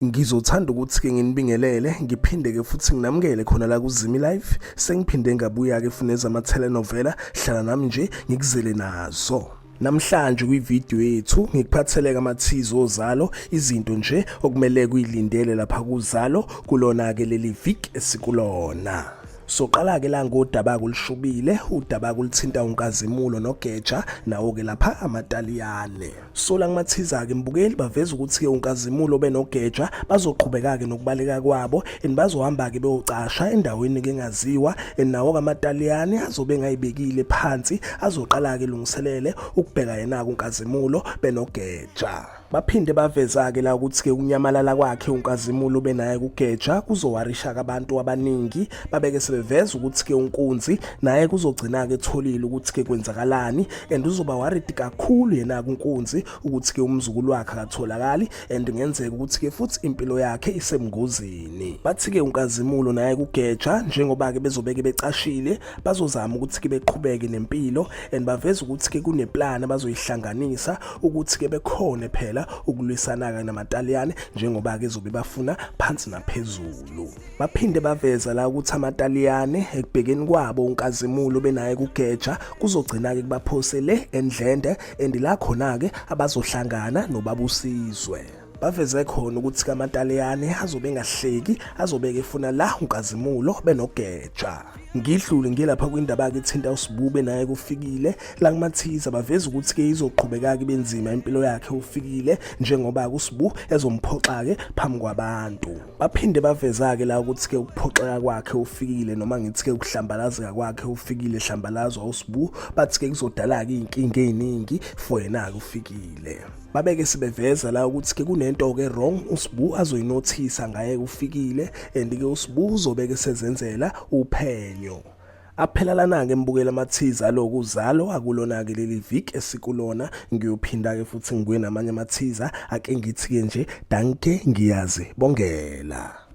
Ngizothanda ukuthi-ke nginibingelele ngiphinde-ke futhi nginamukele khona la kuZimi Live. Sengiphinde ngabuya-ke futhi nezama-telenovela, hlala nami nje ngikuzele nazo. Namhlanje kwividiyo yethu ngikuphatheleke amathizi ozalo, izinto nje okumele kuyilindele lapha kuzalo kulona-ke leli viki esikulona. Soqala-ke la ngodaba olushubile, udaba oluthinta uNkazimulo noGeja, nawo-ke lapha amaTaliyane. Sola kumathiza-ke mbukeli baveza ukuthi-ke uNkazimulo benoGeja bazoqhubeka-ke nokubaleka kwabo and bazohamba-ke beyocasha endaweni-ke engaziwa and nawo-ke amaTaliyane azobe engayibekile phansi azoqala-ke lungiselele ukubheka yena-ke uNkazimulo benoGeja. Baphinde baveza-ke la ukuthi-ke ukunyamalala kwakhe uNkazimulo benaye kuGeja kuzowarisha-ke abantu abaningi. Babeke sebeveza ukuthi-ke uNkunzi naye kuzogcina-ke etholile ukuthi-ke kwenzakalani and uzoba worried kakhulu yena-ke uNkunzi ukuthi-ke umzukulu wakhe akatholakali and ngenzeka ukuthi-ke futhi impilo yakhe isebungozini. Bathi-ke uNkazimulo naye kuGeja njengoba-ke bezobeke becashile bazozama ukuthi-ke beqhubeke nempilo and baveza ukuthi-ke kuneplan abazoyihlanganisa ukuthi-ke bekhone phela ukulwisana-ke namaTaliyane njengoba-ke ezobe bafuna phansi naphezulu. Baphinde baveza la ukuthi amaTaliyane ekubhekeni kwabo uNkazimulo benaye kuGeja kuzogcina-ke kubaphose le eNdlende and la khona-ke abazohlangana noBabusizwe. Baveze khona ukuthi kamaTaliyane azobe engahleki azobe efuna la uNkazimulo benoGeja. Ngidlule ngilapha kwindaba ke ethinta uSibube naye kufikile la kumathiza baveza ukuthi ke izoqhubeka ke benzima impilo yakhe ufikile njengoba kuSibu ezomphoxa ke phambi kwabantu. Baphinde baveza-ke la ukuthi-ke ukuphoxeka kwakhe ufikile noma ngithi-ke ukuhlambalazeka kwakhe ufikile hlambalazwa uSibu bathi-ke kuzodala-ke iy'nkinga ey'ningi for yena-ke ufikile. Babeke sebeveza la ukuthi-ke kunento-ke wrong uSibu azoyinothisa ngaye ufikile and-ke uSibu uzobeke sezenzela uphenyo. Aphela lana-ke mbukela amathiza aloku uzalo akulona-ke leli viki esikulona ngiyophinda-ke futhi ngibuye namanye amathiza ake ngithi-ke nje danke ngiyazi bongela.